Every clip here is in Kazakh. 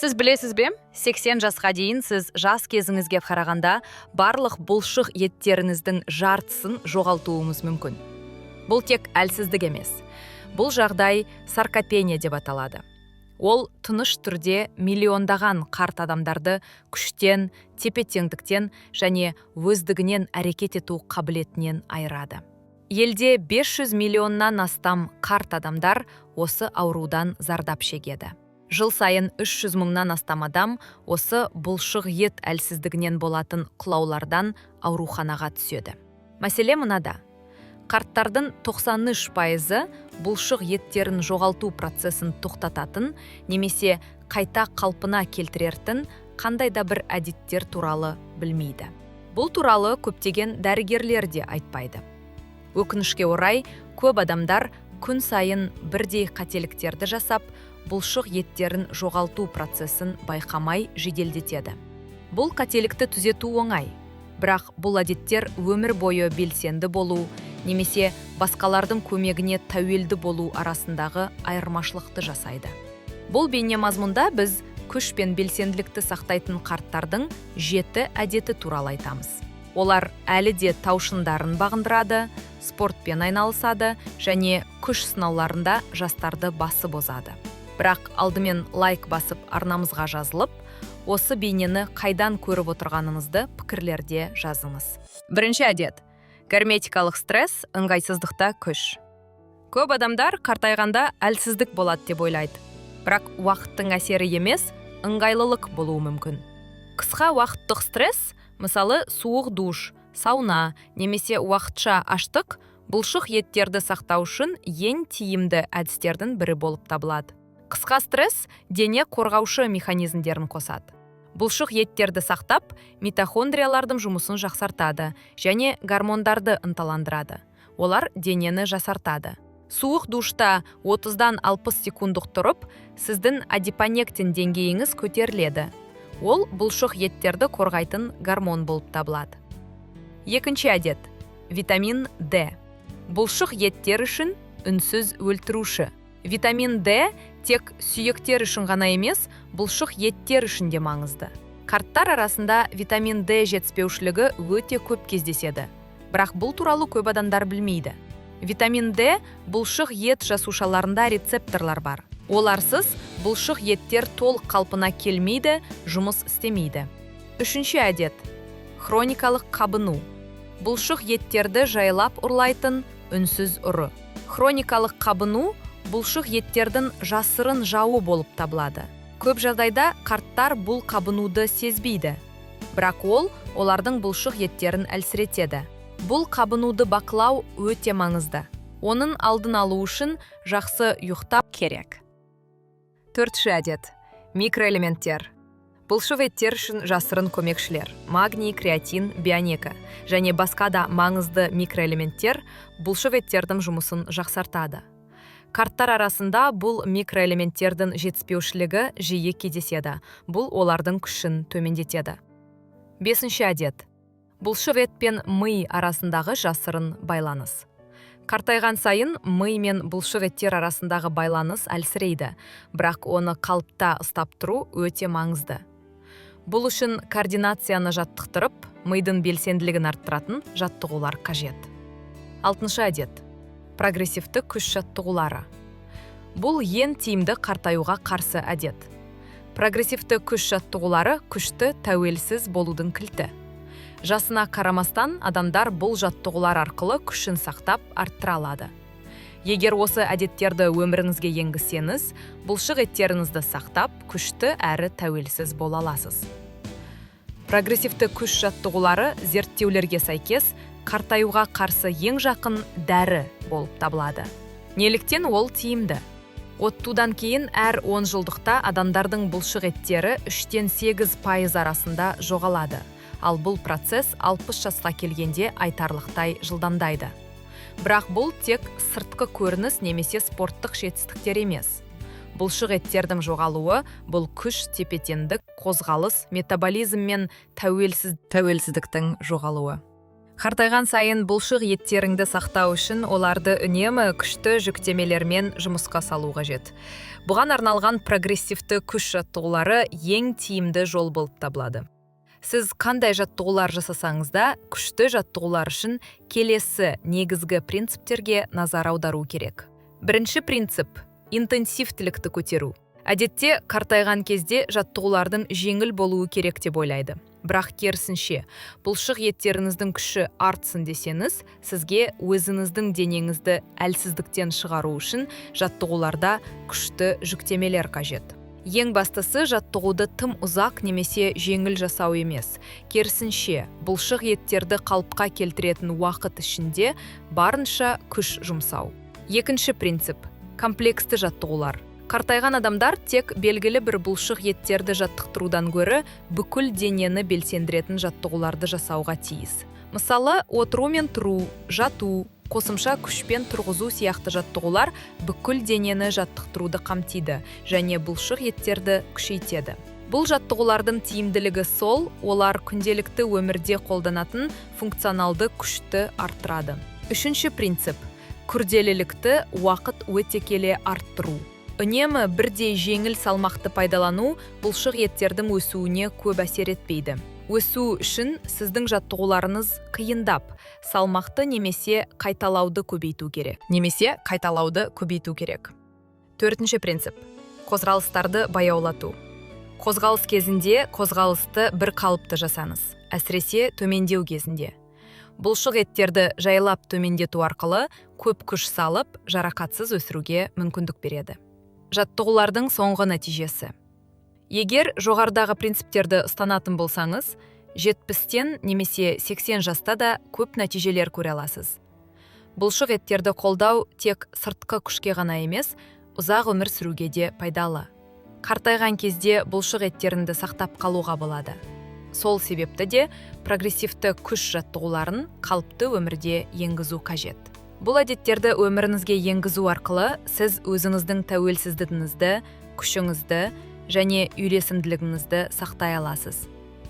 Сіз білесіз бе, 80 жасқа дейін сіз жас кезіңізге қарағанда барлық бұлшық еттеріңіздің жартысын жоғалтуыңыз мүмкін. Бұл тек әлсіздік емес. Бұл жағдай саркопения деп аталады. Ол тыныш түрде миллиондаған қарт адамдарды күштен, тепе-теңдіктен және өздігінен әрекет ету қабілетінен айырады. Елде 500 миллионнан астам қарт адамдар осы аурудан зардап шегеді. Жыл сайын 300 мыңнан астам адам осы бұлшық ет әлсіздігінен болатын құлаулардан ауруханаға түседі. Мәселе мынада. Қарттардың 93%-ы бұлшық еттерін жоғалту процесін тоқтататын немесе қайта қалпына келтіретін қандай да бір әдеттер туралы білмейді. Бұл туралы көптеген дәрігерлер де айтпайды. Өкінішке орай, көп адамдар күн сайын бірдей қателіктерді жасап, бұлшық еттерін жоғалту процесін байқамай жеделдетеді. Бұл қателікті түзету оңай, бірақ бұл әдеттер өмір бойы белсенді болу немесе басқалардың көмегіне тәуелді болу арасындағы айырмашылықты жасайды. Бұл бейне мазмұнда біз күш пен белсенділікті сақтайтын қарттардың 7 әдеті туралы айтамыз. Олар әлі де тау шыңдарын бағындырады, спортпен айналысады және күш сынауларында жастарды басып озады. Бірақ алдымен лайк басып, арнамызға жазылып, осы бейнені қайдан көріп отырғаныңызды пікірлерде жазыңыз. Бірінші әдет. Герметикалық стресс, ыңғайсыздықта күш. Көп адамдар қартайғанда әлсіздік болады деп ойлайды. Бірақ уақыттың әсері емес, ыңғайлылық болуы мүмкін. Қысқа уақыттық стресс, мысалы, суық душ, сауна немесе уақытша аштық, бұлшық еттерді сақтау үшін ең тиімді әдістердің бірі болып табылады. Қысқа стресс дене қорғаушы механизмдерін қосады. Бұлшық еттерді сақтап, митохондриялардың жұмысын жақсартады және гормондарды ынталандырады. Олар денені жасартады. Суық душта 30-дан 60 секундық тұрып, сіздің адипонектин деңгейіңіз көтеріледі. Ол бұлшық еттерді қорғайтын гормон болып табылады. Екінші әдет. Витамин D. Бұлшық еттер үшін үнсіз өлтіруші. Витамин D тек сүйектер үшін ғана емес, бұлшық еттер үшін де маңызды. Қарттар арасында витамин D жетіспеушілігі өте көп кездеседі. Бірақ бұл туралы көп адамдар білмейді. Витамин D бұлшық ет жасушаларында рецепторлар бар. Оларсыз бұлшық еттер толық қалпына келмейді, жұмыс істемейді. Үшінші әдет. Хроникалық қабыну. Бұлшық еттерді жайлап ұрлайтын үнсіз ұры. Хроникалық қабыну бұлшық еттердің жасырын жауы болып табылады. Көп жағдайда қарттар бұл қабынуды сезбейді. Бірақ ол олардың бұлшық еттерін әлсіретеді. Бұл қабынуды бақылау өте маңызды. Оның алдын алу үшін жақсы ұйықтау керек. Төртінші әдет. Микроэлементтер. Бұлшық еттер үшін жасырын көмекшілер. Магний, креатин, бионека және басқа да маңызды микроэлементтер бұлшық еттердің жұмысын жақсартады. Қарттар арасында бұл микроэлементтердің жетіспеушілігі жиі кездеседі. Бұл олардың күшін төмендетеді. Бесінші әдет. Бұлшық ет пен ми арасындағы жасырын байланыс. Қартайған сайын ми мен бұлшық еттер арасындағы байланыс әлсірейді, бірақ оны қалыпта ұстап тұру өте маңызды. Бұл үшін координацияны жаттықтырып, мидың белсенділігін арттыратын жаттығулар қажет. Алтыншы әдет. Прогрессивті күш жаттығулары. Бұл ең тиімді қартаюға қарсы әдет. Прогрессивті күш жаттығулары – күшті, тәуелсіз болудың кілті. Жасына қарамастан, адамдар бұл жаттығулар арқылы күшін сақтап, арттыра алады. Егер осы әдеттерді өміріңізге енгізсеңіз, бұлшық еттеріңізді сақтап, күшті әрі тәуелсіз бола аласыз. Прогрессивті күш жаттығулары зерттеулерге сәйкес қартаюға қарсы ең жақын дәрі болып табылады. Неліктен ол тиімді? Оттудан кейін әр 10 жылдықта адамдардың бұлшық еттері 3-тен 8% арасында жоғалады. Ал бұл процесс 60 жасқа келгенде айтарлықтай жылдамдайды. Бірақ бұл тек сыртқы көрініс немесе спорттық жетістіктер емес. Бұлшық еттердің жоғалуы – бұл күш, тепе-теңдік, қозғалыс, метаболизм мен тәуелсіздіктің жоғалуы. Қартайған сайын бұлшық еттеріңді сақтау үшін оларды үнемі күшті жүктемелермен жұмысқа салу қажет. Бұған арналған прогрессивті күш жаттығулары ең тиімді жол болып табылады. Сіз қандай жаттығулар жасасаңыз да, күшті жаттығулар үшін келесі негізгі принциптерге назар аудару керек. Бірінші принцип – интенсивтілікті көтеру. Әдетте қартайған кезде жаттығулардың жеңіл болуы керек деп ойлайды. Бірақ керісінше, бұлшық еттеріңіздің күші артсын десеңіз, сізге өзіңіздің денеңізді әлсіздіктен шығару үшін жаттығуларда күшті жүктемелер қажет. Ең бастысы, жаттығуды тым ұзақ немесе жеңіл жасау емес. Керісінше, бұлшық еттерді қалыпқа келтіретін уақыт ішінде барынша күш жұмсау. Екінші принцип – комплексті жаттығулар. Қартайған адамдар тек белгілі бір бұлшық еттерді жаттықтырудан гөрі бүкіл денені белсендіретін жаттығуларды жасауға тиіс. Мысалы, отыру мен тұру, жату, қосымша күшпен тұрғызу сияқты жаттығулар бүкіл денені жаттықтыруды қамтиды және бұлшық еттерді күшейтеді. Бұл жаттығулардың тиімділігі сол, олар күнделікті өмірде қолданатын функционалды күшті арттырады. Үшінші принцип – күрделілікті уақыт өте келе арттыру. Үнемі бірдей жеңіл салмақты пайдалану бұлшық еттердің өсуіне көп әсер етпейді. Өсу үшін сіздің жаттығуларыңыз қиындап, салмақты немесе қайталауды көбейту керек. Немесе қайталауды көбейту керек. Төртінші принцип – қозғалыстарды баяулату. Қозғалыс кезінде қозғалысты бір қалыпты жасаңыз, әсіресе төмендеу кезінде. Бұлшық еттерді жайлап төмендету арқылы көп күш салып, жарақатсыз өсіруге мүмкіндік береді. Жаттығулардың соңғы нәтижесі. Егер жоғарыдағы принциптерді ұстанатын болсаңыз, 70-тен немесе 80 жаста да көп нәтижелер көре аласыз. Бұлшық еттерді қолдау тек сыртқы күшке ғана емес, ұзақ өмір сүруге де пайдалы. Қартайған кезде бұлшық еттеріңді сақтап қалуға болады. Сол себепті де прогрессивті күш жаттығуларын қалыпты өмірде енгізу қажет. Бұл әдеттерді өміріңізге енгізу арқылы сіз өзіңіздің тәуелсіздігіңізді, күшіңізді және үйлесімділігіңізді сақтай аласыз.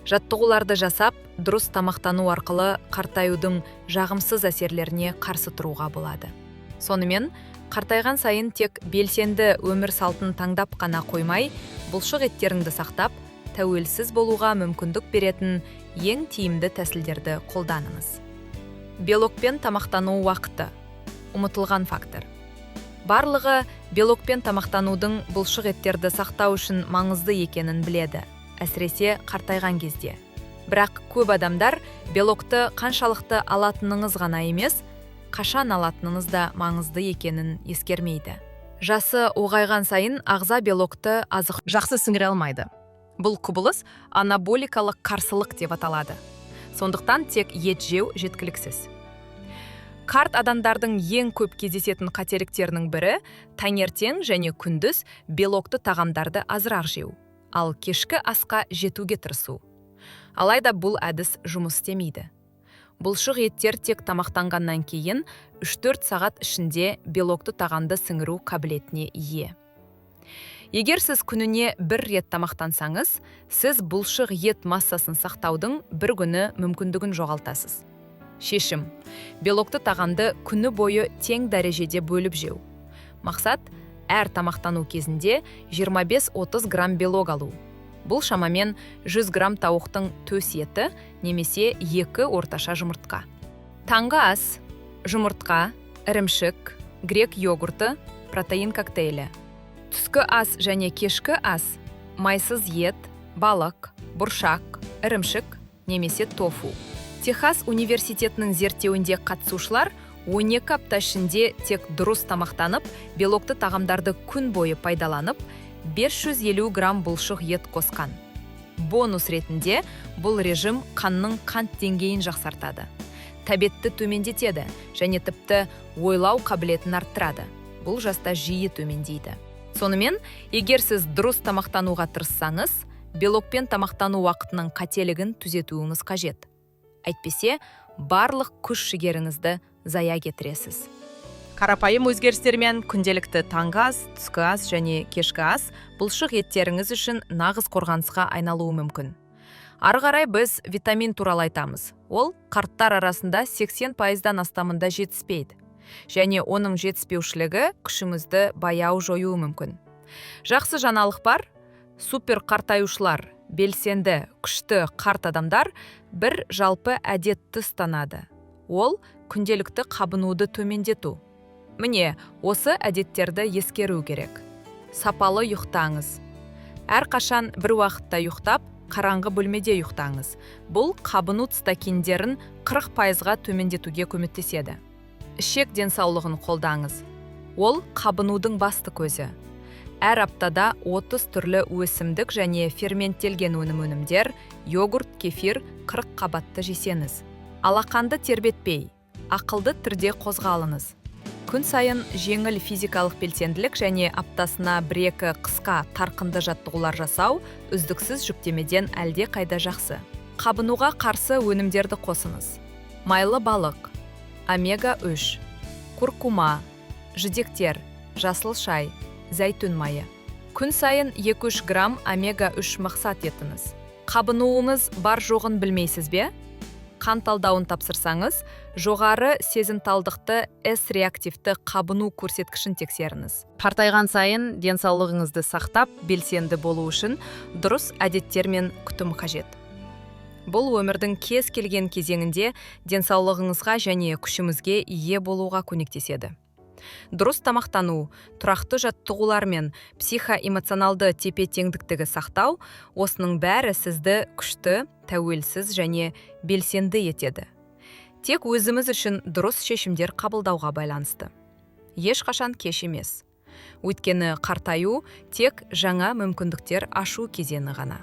Жаттығуларды жасап, дұрыс тамақтану арқылы қартаюдың жағымсыз әсерлеріне қарсы тұруға болады. Сонымен, қартайған сайын тек белсенді өмір салтын таңдап қана қоймай, бұлшық еттеріңді сақтап, тәуелсіз болуға мүмкіндік беретін ең тиімді тәсілдерді қолданыңыз. Белокпен тамақтану уақыты – ұмытылған фактор. Барлығы белокпен тамақтанудың бұлшық еттерді сақтау үшін маңызды екенін біледі, әсіресе қартайған кезде. Бірақ көп адамдар белокты қаншалықты алатыныңыз ғана емес, қашан алатыныңыз да маңызды екенін ескермейді. Жасы ұлғайған сайын ағза белокты азық жақсы сіңіре алмайды. Бұл құбылыс анаболикалық қарсылық деп аталады. Сондықтан тек ет жеу жеткіліксіз. Қарт адамдардың ең көп кездесетін қателіктерінің бірі таңертең және күндіз белокты тағамдарды азырақ жеу, ал кешкі асқа жетуге тырысу. Алайда бұл әдіс жұмыс істемейді. Бұлшық еттер тек тамақтанғаннан кейін 3-4 сағат ішінде белокты тағамды сіңіру қабілетіне ие. Егер сіз күніне бір рет тамақтансаңыз, сіз бұлшық ет массасын сақтаудың бір күні мүмкіндігін жоғалтасыз. Шешім: белокты тағамды күні бойы тең дәрежеде бөліп жеу. Мақсат – әр тамақтану кезінде 25-30 грамм белок алу. Бұл шамамен 100 грамм тауықтың төс еті немесе 2 орташа жұмыртқа. Таңғы ас – жұмыртқа, ірімшік, грек йогурты, протеин коктейлі. Түскі ас және кешкі ас – майсыз ет, балық, бұршақ, ірімшік немесе тофу. Техас университетінің зерттеуінде қатысушылар 12 апта ішінде тек дұрыс тамақтанып, белокты тағамдарды күн бойы пайдаланып, 550 грамм бұлшық ет қосқан. Бонус ретінде бұл режим қанның қант деңгейін жақсартады, тәбетті төмендетеді және тіпті ойлау қабілетін арттырады. Бұл жаста жиі төмендейді. Сонымен, егер сіз дұрыс тамақтануға тырыссаңыз, белокпен тамақтану уақытының қателігін түзетуіңіз қажет. Әйтпесе, барлық күш жігеріңізді зая кетіресіз. Қарапайым өзгерістермен күнделікті таңғы ас, түскі ас және кешкі ас бұлшық еттеріңіз үшін нағыз қорғанысқа айналуы мүмкін. Ары қарай біз витамин туралы айтамыз. Ол қарттар арасында 80%-дан астамында жетіспейді. Және оның жетіспеушілігі күшіңізді баяу жоюы мүмкін. Жақсы жаңалық бар: супер қартаюшылар, белсенді, күшті қарт адамдар бір жалпы әдетті ұстанады. Ол – күнделікті қабынуды төмендету. Міне, осы әдеттерді ескеру керек. Сапалы ұйықтаңыз. Әрқашан бір уақытта ұйықтап, қараңғы бөлмеде ұйықтаңыз. Бұл қабыну цитокиндерін 40%-ға төмендетуге көмектеседі. Ішек денсаулығын қолдаңыз. Ол – қабынудың басты көзі. Әр аптада 30 түрлі өсімдік және ферменттелген өнімдер, йогурт, кефир, 40 қабатты жесеңіз. Алақанды тербетпей, ақылды түрде қозғалыңыз. Күн сайын жеңіл физикалық белсенділік және аптасына бір-екі қысқа, қарқынды жаттығулар жасау үздіксіз жүктемеден әлде қайда жақсы. Қабынуға қарсы өнімдерді қосыңыз: майлы балық, омега 3, куркума, жидектер, жасыл шай, зәйтүн майы. Күн сайын 2-3 грамм омега 3 мақсат етіңіз. Қабынуыңыз бар жоғын білмейсіз бе? Қан талдауын тапсырсаңыз, жоғары сезімталдықты С реактивті қабыну көрсеткішін тексеріңіз. Қартайған сайын денсаулығыңызды сақтап, белсенді болу үшін дұрыс әдеттер мен күтім қажет. Бұл өмірдің кез келген кезеңінде денсаулығыңызға және күшімізге ие болуға көмектеседі. Дұрыс тамақтану, тұрақты жаттығулар мен психоэмоционалды тепе-теңдіктігі сақтау – осының бәрі сізді күшті, тәуелсіз және белсенді етеді. Тек өзіміз үшін дұрыс шешімдер қабылдауға байланысты. Ешқашан кеш емес. Өйткені қартаю – тек жаңа мүмкіндіктер ашу кезеңі ғана.